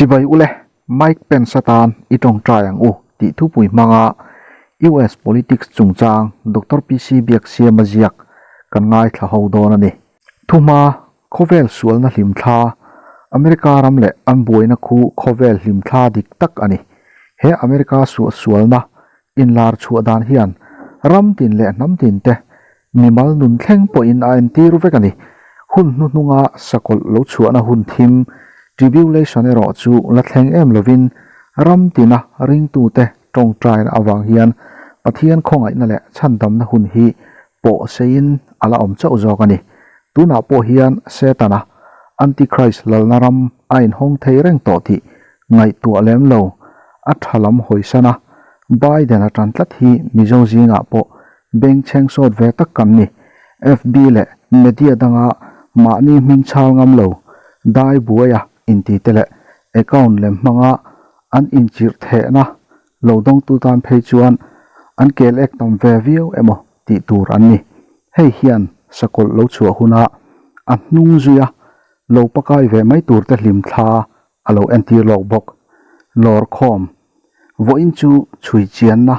Chibai ule, Mike Pence atan i tawngtai ang u tih thupui hmanga US politics chungchang Doctor PC Biaksiama ziak kan ngaithla ho dawn a ni. Thuhma, khawvel sualna hlimthla, America ram leh an buaina khu khawvel hlimthla dik tak a ni. He America suahsualna inlar chhuah dan hian ram tin leh hnam tin te mimal nun thleng pawhin a entir vek a ni. Hun hnuhnunga sakawlh lo chhuahna hun thim, tribulation, erawh chu la thleng em lovin ram tina ringtute tawngtaina avang hian Pathian khawngaihna leh chhandamna hun hi pawh seiin a la awm chauh zawk a ni. Tunah pawh hian Setana, Antichrist lalna ram a inhawng thei reng tawh tih ngaihtuah lem lo, a tha lam hawisan a, Biden a tan tlat hi Mizo zingah pawh bengchheng sawt ve tak kan ni. FB leh media danga mahni hming chhal ngam lo, dai buaia inti te leh account lem hmanga an inchirh thehna lo dawngtu tan phei chuan an kel ek tam ve viau emaw tih tur an ni. Hei hian sakawlh lo chhuah huna a hnung zuia lo pakai ve mai tur te hlim thla a lo entir lawk bawk. Lawr khawm vawiin chu chhui chianna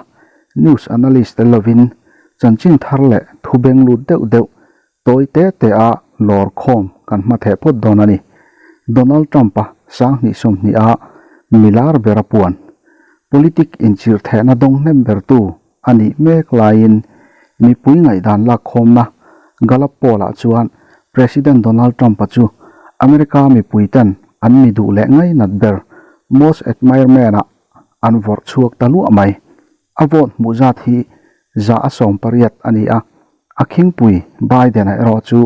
news analyst tel lovin chanchin thar leh thu beng lut deuh deuh tawi te te a lawr khawm kan hma theh phawt dawn a ni. Donald Trump-a 2020 a milar ber a puan. Politic inchirh thehna dawng hnem bertu a nih mek laiin mipui ngaihdan lakkhawmna Gallup poll-ah chuan President Donald Trump-a chu America mipuiten an mi duh leh ngainat ber Most Admired Man-ah an vawrh chhuak ta luah mai. A vote hmuh zat hi 180 a ni a, a khingpui Biden-a erawh chu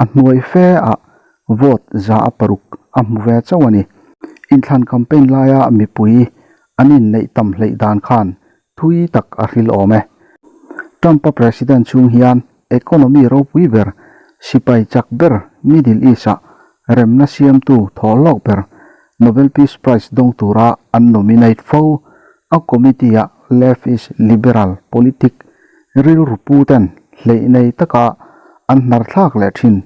a hnuai fe ah vote 6% a hmu ve chauh a ni. Inthlan campaign laia mipui an inneih tam hleih dan khan thui tak a hril awm e. Trump-a president chhung hian economy ropui ber, sipai chak ber Middle East-ah remna siamtu thaw lawk ber Nobel Peace Prize dawng tura an nominate fo. A committee-ah leftist liberal politic rilru pu ten hleih nei taka an hnar thlak leh thin.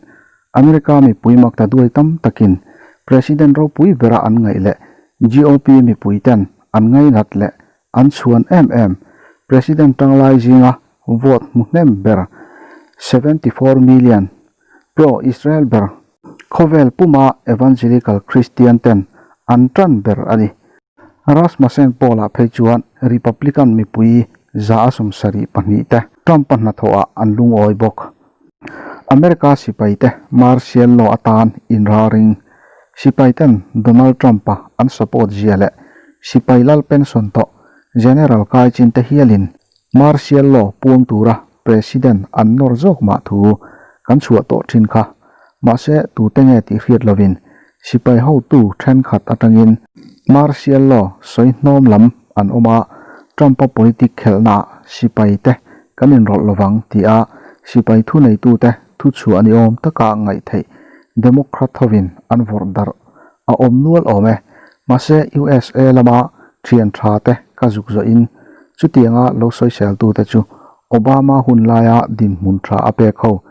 America mipui makta duai tam takin president ropui bera an ngaih leh GOP mipui ten an ngainat leh An chhuan em em. President tanglai zinga vote hmu hnem ber 74 million pro-Israel ber khawvel puma Evangelical Christian ten an tan ber a ni. Rasmussen poll-ah phei chuan Republican mipui 72 te Trump-a hnathawhah an lungawi bawk. America sipaite martial law atan inralring sipaiten Donald Trump-a an support zia leh sipai lal pension tawh General Kai Chin te hialin martial law puang tura President an nawr zawk mah thu kan chhuah tawh thin kha. Mahse tute nge tih hriat lovin sipai hotu thenkhat atangin martial law sawi hnawm lam an awm a, Trump-a politic khelhnaah sipaite kan inrawlh lovang tia sipai thuneitute thuchhuah ni awm taka ngaih theih Democrat hovin an vawrh darh a awm nual awm e. Mahse USA lama thian tha te ka zuk zawhin chutianga lo sawiseltute chu Obama hun laia dinhmun tha a pek ho,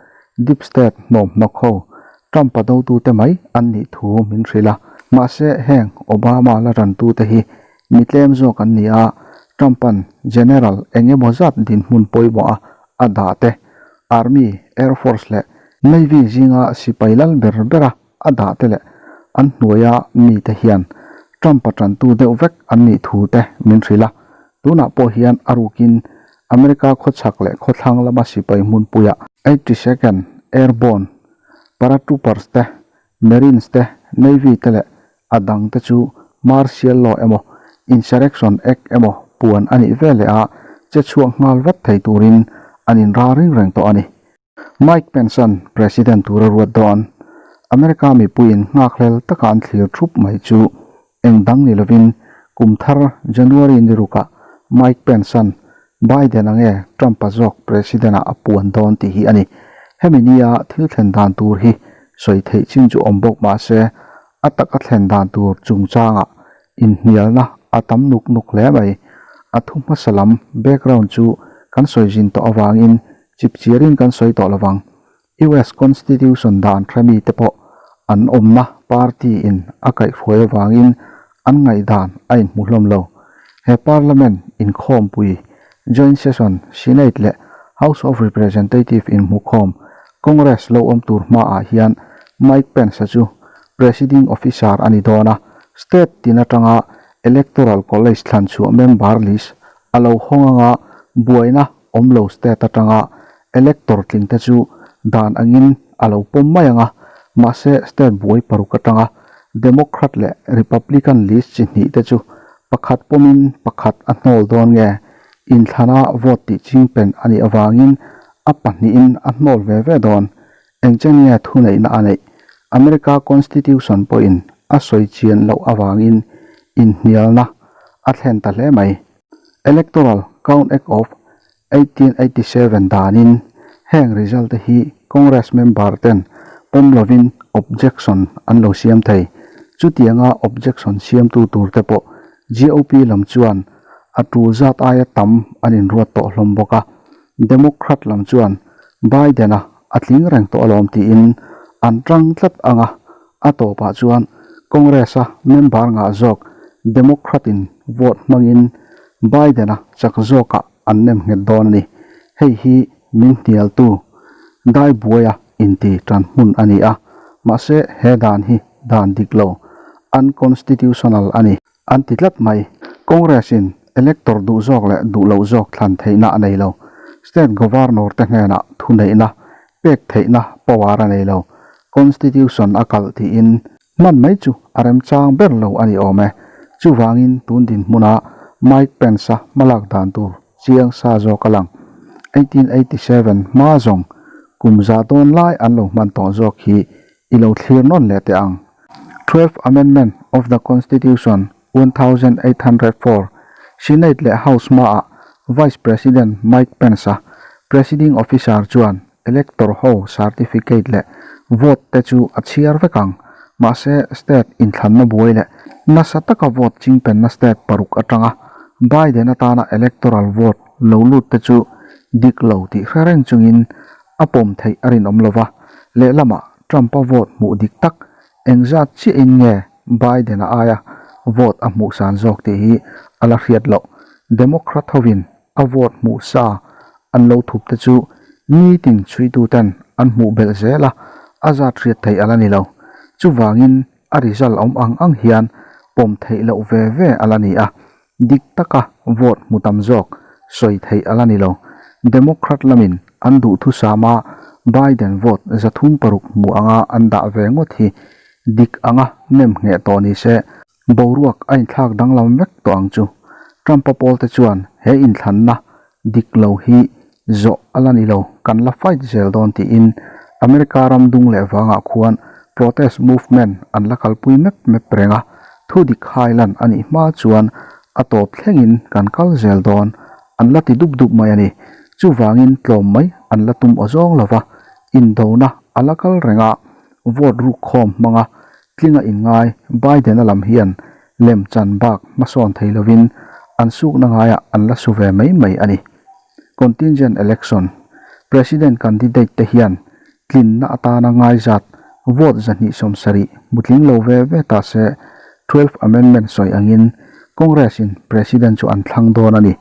deep state hnawm hnawk ho, Trump-a dotute mai an nih thu min hrilh a. Mahse heng Obama la rantute hi Mi tlem zawk an ni a, Trump-a'n General eng emaw zat dinhmun pawimawh a a dah te, Army, Air Force leh Navy zinga sipai lal ber bera a dah te leh an hnuaia mite hian Trump-a tantu deuh vek an nih thu te min hrilh a. Tunah pawh hian a rukin America khawchhak leh khawthlang lama sipai hmunpuiah 82nd Airborne Paratroopers te, Marines te, Navy te leh A dang te chu Martial Law emaw Insurrection Act emaw puan a nih veleh a che chhuak nghal vat thei turin an inral ring reng tawh a ni. Mike Pence-a'n President tura ruat dawn America mipuiin nghakhlel taka an thlir thup mai chu eng dang ni lovin kum thar January ni rukah Mike Pence-a'n Biden-a nge Trump-a zawk President-ah a puan dawn tih hi a ni. Hemi nia thil thlen dan tur hi sawi theih chin chu awm bawk mah se a taka thlen dan tur chungchangah inhnialna a tam nuk nuk hle mai. A thu hmasa lam background chu kan sawi zin tawh avangin chip chiarin kan sawi tawh lovang. US Constitution dan tha mite pawh an awmna party in a kaihhruai avangin an ngaihdan a inhmu hlawm lo. He Parliament inkhawmpui, Joint Session, Senate leh House of Representative inhmukhawm, Congress lo awm tur hmaah hian Mike Pence-a chu Presiding Officer a ni dawn a, state tin atanga Electoral College thlanchhuah member list a lo hawng anga buaina awm lo state atanga elector tlingte chu dan angin a lo pawm mai ang a, mahse state buai paruk atanga Democrat leh Republican list chi hnih te chu pakhat pawmin pakhat a hnawl dawn nge inthlana vote tih chingpen a nih avangin a pahnihin a hnawl ve ve dawn. Engchen nge thuneihna a neih? America Constitution pawhin a sawi chian loh avangin inhnialna a thlen ta hle mai. Electoral Count Act of 1887 danin heng result te hi Congress member ten pawm lovin objection an lo siam thei. Chutianga objection siamtu tur te pawh GOP lam chuan a tul zat aia tam an inruat tawh hlawm bawk a. Democrat lam chuan Biden-a a tling reng tawh alawm tiin an tang tlat ang a, a tawpah chuan Congress-a member ngah zawk Democrat-in vote hmangin Biden-a chak zawkah an nem nghet dawn a ni. Hei hi min hnialtu dai buaia inti tan hmun a ni a, mahse he dan hi dan dik lo, unconstitutional a ni. An ti tlat mai. Congress-in elector duh zawk leh duh loh zawk thlan theihna a nei lo. State Governor te hnenah thuneihna pek theihna power a nei lo. Constitution a kalh tiin hman mai chu a remchang ber lo a ni awm e. Chuvangin tun dinhmuna Mike Pence-a hmalak dan tur chiang sa zawk a lang. 1887 hma zawng kum za dawn lai an lo hman tawh zawk hi i lo thlir nawn leh teh ang. Twelfth Amendment of the Constitution, 1804, Senate leh House hmaah Vice President Mike Pence-a Presiding Officer chuan elector ho certificate leh vote te chu a chhiar vek ang. Mahse, state inthlanna buai leh nasa taka vote chingpenna state paruk atanga Biden atana electoral vote lo lut te chu dik lo tih hre reng chungin a pawm theih a rinawm lo va, lehlamah Trump-a vote hmuh dik tak engzat chiahin nge Biden-a aia vote a hmuh san zawk tih hi a la hriat loh. Democrat hovin a vote hmuh sa an lo thup te chu nitin chhuituten an hmuh belh zel a, a zat hriat theih a la ni lo. Chuvangin a result awm ang ang hian pawm theih loh ve ve a la ni a, Dik taka vote hmu tam zawk sawi theih a la ni lo. Democrat lamin an duhthusama Biden vote 306 hmu anga an dah ve ngawt hi dik anga nem ngheh tawh ni se, boruak a inthlak danglam vek tawh ang chu. Trump-a pawlte chuan he inthlanna dik lo hi zawh a la ni lo, kan la fight zel dawn tiin America ram dung leh vangah khuan protest movement an la kalpui mep mep reng a, thu dik hailan a nih hma chuan a tawp thlengin kan kal zel dawn an la ti dup dup mai a ni. Chuvangin tlawm mai an la tum aw zawng lova, indona a la kal reng a, vote ruk khawm hmanga tlinga inngai Biden-a lam hian lemchan bak hmasawn thei lovin an sukna ngaiah an la su ve mai mai a ni. Contingent Election, President candidate te hian tlinna atana ngaizat vote 270 mutling lo ve ve ta se Twelfth Amendment sawi angin Congress in President chu an thlang dawn a ni.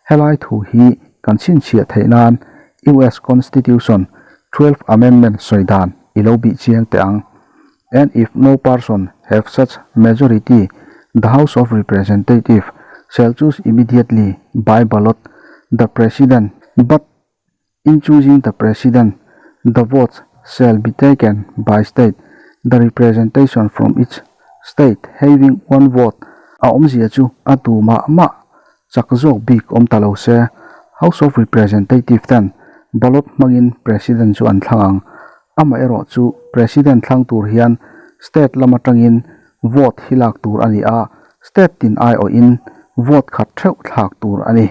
Helai thu hi kan chhinchhiah theih nan US Constitution Twelfth Amendment sawi dan i lo bih chiang teh ang. And if no person have such majority, the House of Representative shall choose immediately by ballot the President, but in choosing the President, the votes shall be taken by state, the representation from each state having one vote. A awmzia chu a tu mah mah chak zawk bik awm ta lo se, House of Representative ten ballot hmangin President chu an thlang ang. Amaherawh chu President thlang tur hian state lam atangin vote hi lak tur a ni a, state tin aiawhin vote khat theuh thlak tur a ni.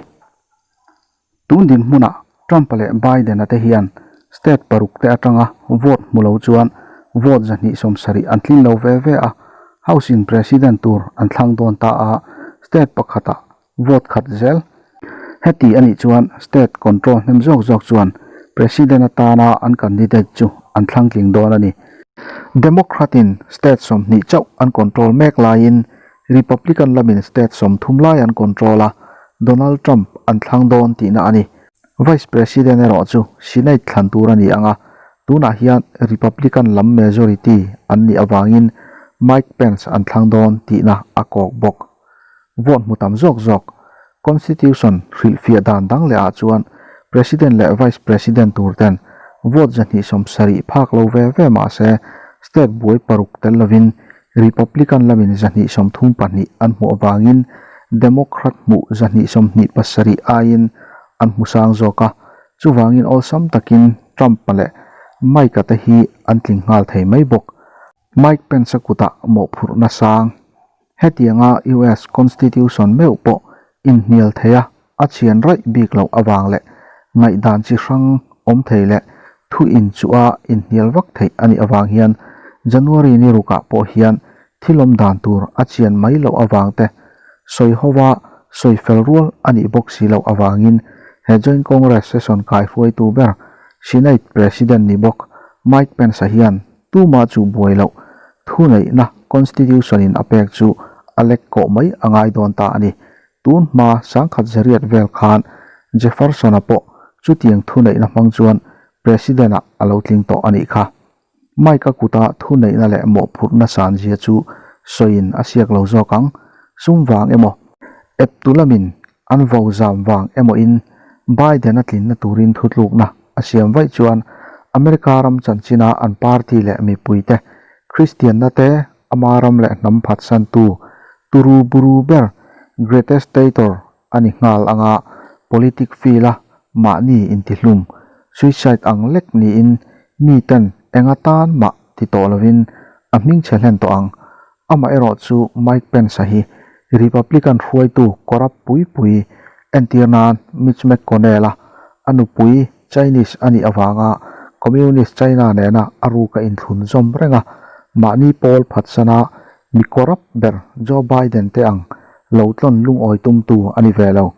Tun dinhmunah Trump-a leh Biden-a te hian state paruk te atanga vote hmu lo chuan vote 270 an tlin lo ve ve a, House-in President tur an thlang dawn ta a, state pakhatah vote khat zel. Heti a nih chuan state control hnem zawk zawk chuan President atana an candidate chu an thlangtling dawn a ni. Democrat-in state 20 chauh an control mek laiin. Republican lamin state 30 lai an control a, Donald Trump an thlang dawn tihna a ni. Vice President erawh chu Senate thlan tur a ni ang a, tunah hian Republican lam majority an nih avangin Mike Pence an thlang dawn tihna a kawk bawk. Vote hmu tam zawk zawk Constitution hrilhfiah dan dang leh ah chuan President leh Vice President tur ten vote 270 phak lo ve ve mah se state buai paruk tel lovin Republican lamin 232 an hmuh avangin Democrat hmuh 227 aiin an hmu sang zawk a, chuvangin awlsam takin Trump-a leh Mike-a te hi an tling nghal thei mai bawk. Mike Pence-a kutah mawhphurhna sang. Hetianga US Constitution meuh pawh inhnial thei a, a chhian raih bik loh avang leh ngaihdan chi hrang awm thei leh thu inchuh a inhnial vak theih a nih avang hian January ni rukah pawh hian thil awm dan tur a chian mai loh avang te sawi hova sawi fel rual a nih bawk si loh avangin he Joint Congress session kaihruaitu ber Senate President ni bawk Mike Pence-a hian Tumah chu buai loh thuneihna Constitution in a pek chu a lek kawh mai a ngai dawn ta a ni. Tun hma sangkhat zariat vel khan Jefferson-a pawh chutiang thuneihna hmang chuan President-ah a lo tling tawh a nih kha. Mike-a kuta thuneihna leh mawhphurhna sanzia chu sawiin a siak lo zawk ang. Sum vang emaw, eptu lamin an vo zam vang emawin Biden-a tlinna turin thutlukna a siam vaih chuan America ram chanchina an party leh mipuite Kristianna te ama ram leh hnam phatsantu turu buru ber greatest traitor a ni nghal anga politic field-a mahni intihlum suicide ang lek niin miten enga tan mah ti tawh lovin a hmingchhe hlen tawh ang. Amaherawh chu Mike Pence-a hi Republican hruaitu corrupt pui pui entir nan Mitch McConnell-a a nupui Chinese a nih avanga Communist China nena a ruka inthlun zawm reng a, mahni pawl phatsana mi corrupt ber Joe Biden te ang lo tlawn lungawi tumtu a ni ve lo.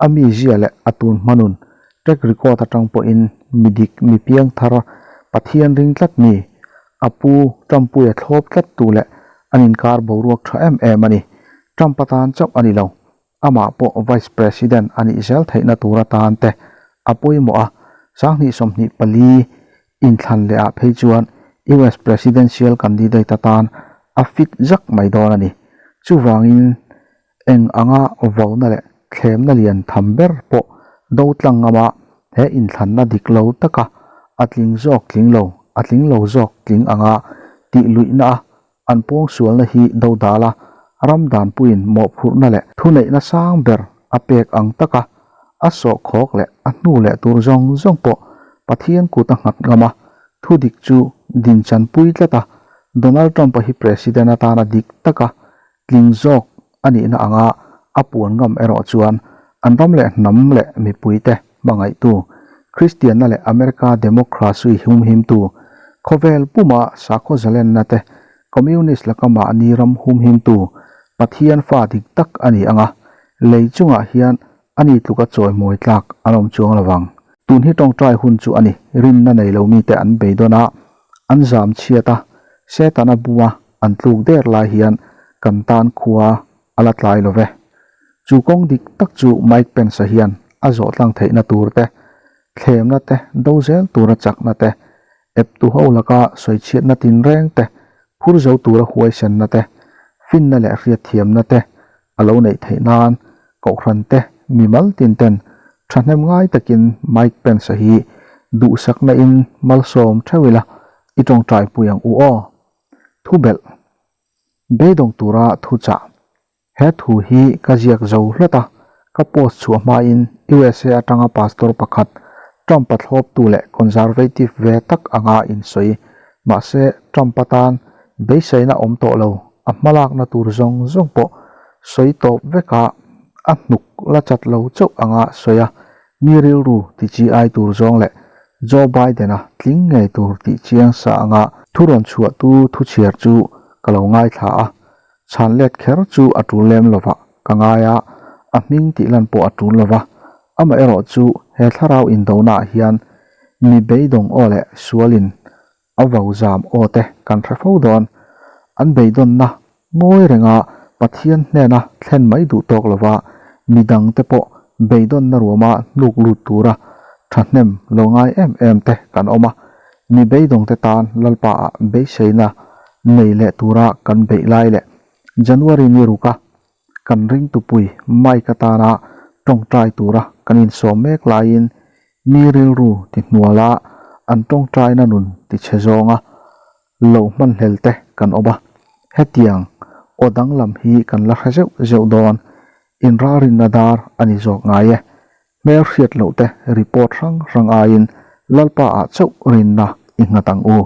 A mizia leh a tun hmanun track record atang pawhin mi dik mi piang thar Pathian ring tlat mi A pu Trump-puia thlawp tlat tu leh an inkar boruak tha em em a ni. Trump atan chauh a ni lo. Amah pawh Vice President a nih zel theihna tur atan te a pawimawh a, 2024 inthlan leh ah phei chuan US Presidential candidate atan a fit zak mai dawn a ni. Chuvangin Eng anga vauna leh thlemna lian tham ber pawh do tlang ngama he inthlanna dik lo taka a tling zawk tling lo, a tling lo zawk tling anga tih luihna a an pawngsualna hi do dal a, ram danpuiin mawhphurhna leh thuneihna sang ber a pek ang taka a sawhkhawk leh a hnu leh tur zawng zawng pawh Pathian kut a nghat ngam a, thu dik chu dinchanpui tlat a, Donald Trump-a hi President atana dik taka Tling zawk a nihna anga a puan ngam erawh chuan an ram leh hnam leh mipuite hmangaihtu, Kristianna leh America democracy humhimtu, khawvel puma sakhaw zalenna te Communist laka mahni ram humhimtu Pathian fa dik tak a ni anga lei chungah hian ani tluka chawimawi tlak an awm chuang lo vang. Tun hi tawngtai hun chu a ni, rinna nei lo mite an beidawn a, an zam chhiat a, Setana buma an tluk der lai hian kan tan khua a la tlai lo ve. Chu kawng dik tak chu Mike Pence-a hian a zawh tlang theihna tur te, thlemna te, do zel tura chakna te, eptu ho laka sawichhiatna tinreng te, phur zo tura huaisenna te, finna leh hriatthiamna te a lo neih theih nan Kohhran te mimal tin ten thahnem ngai takin Mike Pence-a hi duhsakna in malsawm theuh ila i tawngtai pui ang u aw. Thu belh beidawng tura thu chah. He thu hi ka ziak zo hlawt a, ka post chhuah hmain USA atanga pastor pakhat Trump-a thlawptu leh conservative ve tak anga insawi. Mahse Trump-a tan beiseina awm tawh lo A hmalakna tur zawng zawng pawh sawi tawp veka a hnuk la chat lo chauh anga sawi a, mi rilru ti chi ai tur zawng leh Joe Biden-a tling ngei tur tih chiang sa anga thu rawn chhuahtu thu chhiar chu ka lo ngaithla a, chhan let kher chu a tul lem lova ka ngai a, a hming tih lan pawh a tul lova, amaherawh chu he thlarau indonaah hian mi beidawng aw leh sualin A vo zam aw te kan hre fo dawn. An beidawnna ngawi renga Pathian hnena thlen mai duh tawk lova midangte pawh beidawnna ruama hnuk lut tura thahnem lo ngai em em te kan awm a, mi beidawngte tan Lalpa ah beiseina nei leh tura kan beih lai leh January ni ruka kan ringtupui Mike atana tawngtai tura kan insawm mek laiin mi rilru ti hnuala an tawngtaina nun tichhe zawnga lo hmanhlel te kan awm a, hetiang aw danglam hi kan la hre zeuh zeuh dawn, inralrinna dar a ni zawk ngai e. Hmel hriat loh te report hrang hrang aiin Lalpa ah chauh rinna i nghat ang u.